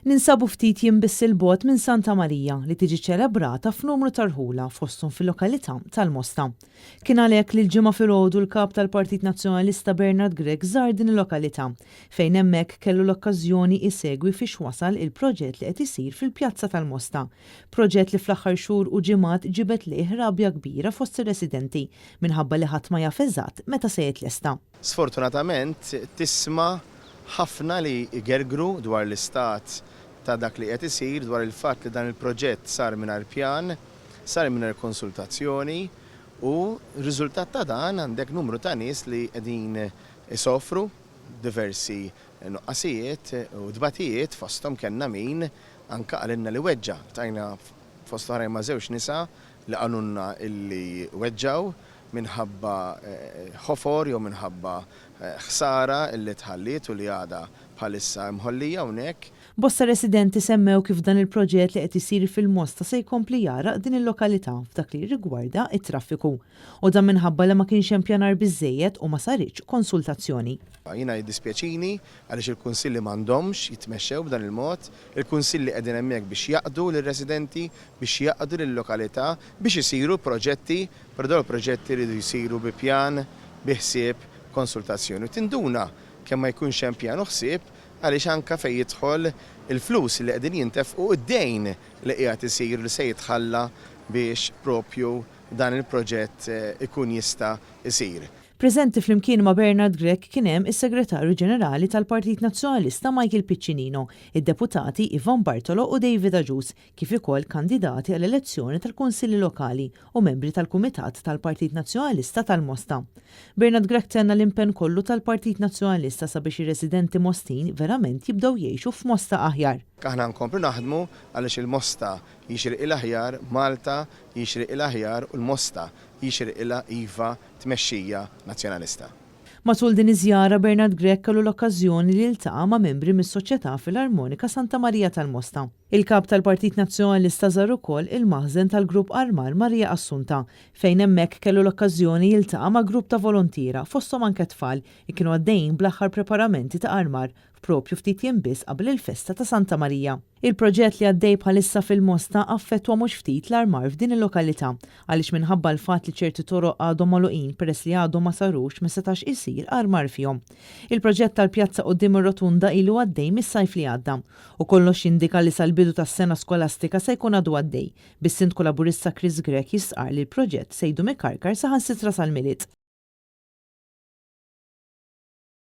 Ninsabu ftit jiem biss 'il bogħod minn Santa Marija li tiġi ċċelebrata f'numru ta' rħula fosthom fil-lokalità tal-Mosta. Kien għalhekk li l-Ġimgħa filgħodu l-Kap tal-Partit Nazzjonalista Bernard Grech żar din il-lokalità fejn hemmhekk kellu l-okkażjoni isegwi fiex wasal il-proġett li qed isir fil-Pjazza tal-Mosta. Proġett li fl-aħħar xhur u ġimgħat ġibed lejh rabja kbira fost ir-residenti minħabba li ħadd ma jaf eżatt meta se jitlesta. Sfortunatament tisma' ħafna li jgergru dwar l-istat ta' dak li qiegħed isir, dwar il-fatt li dan il-proġett sar mingħajr pjan, sar mingħajr konsultazzjoni u riżultat ta' dan għandek numru ta' nies li qegħdin isofru diversi nuqqasijiet u tbatijiet fosthom kellna min anke qalilna li weġġa'. Ltqajna fost oħrajn ma' żewġ nisa li qalulna illi weġġgħu minħabba ħofor jew minħabba ħsara li tħalliet u li għadha bħalissa imħollija hawnhekk. Bosta residenti semmew kif dan il-proġett li qed isir fil-Mosta se jkompli jgħarraq din il-lokalità f'dak li jirrigwarda t-traffiku. U dan minħabba li ma kienx hemm pjanar biżżejjed u ma saritx konsultazzjoni. Jiena jiddispjaċini għaliex il-kunsilli m'għandhomx jitmexxew b'dan il-mod. Il-kunsilli qegħdin hemmhekk biex jaqdu lir-residenti, biex jaqdu lil-lokalità, biex isiru proġetti, però dawn il-proġetti jridu jsiru bi pjan, bi ħsieb, konsultazzjoni. U tinduna kemm ma jkunx hemm pjan u ħsieb għaliex anke fejn jidħol il-flus li qegħdin jintefqu, id-dejn li qiegħed isir li se jitħalla biex propju dan il-proġett ikun jista' jsir. Preżenti flimkien ma' Bernard Grech kien hemm is-Segretarju Ġenerali tal-Partit Nazzjonalista Michael Piccinino, id-Deputati Ivan Bartolo u David Agius, kif ukoll kandidati għall-elezzjoni tal-Kunsilli Lokali u membri tal-Kumitat tal-Partit Nazzjonalista tal-Mosta. Bernard Grech tenna l-impenn kollu tal-Partit Nazzjonalista sabiex ir-residenti Mostin verament jibdew jgħixu f'Mosta aħjar. Aħna nkomplu naħdmu għaliex il-Mosta jixirqilha aħjar, Malta jixriqilha aħjar u l-Mosta jixirqilha iva tmexxija Nazzjonalista. Matul din iż-żjara Bernard Grech kellu l-okkażjoni li jiltaqa' ma' membri mis-Soċjetà Filarmonika Santa Marija tal-Mosta. Il-Kap tal-Partit Nazzjonalista żar ukoll il-maħżen tal-Grupp Armar Maria Assunta fejn hemmhekk kellu l-okkażjoni jiltaqa' ma' grupp ta' volontiera fosthom anke tfal li kienu għaddejjin bl-aħħar preparamenti ta' armar f'propju ftit jiem biss qabel il-festa ta' Santa Marija. Il-proġett li għaddej bħalissa fil-Mosta affettwa mhux ftit l-armar f'din il-lokalità għaliex minħabba l-fatt li ċerti toroq għadhom magħluqin peress li għadhom ma sarux ma setax isir armar fihom. Il-proġett tal-pjazza quddiem ir-Rotunda ilu għaddej mis-sajf li għadda u kollox jindika li sal-bidu tas-sena skolastika se jkun għadu għaddej, bis-Sindku Laburista Chris Grech jistqarr li l-proġett se jdum ikarkar saħansitra sal-Milied.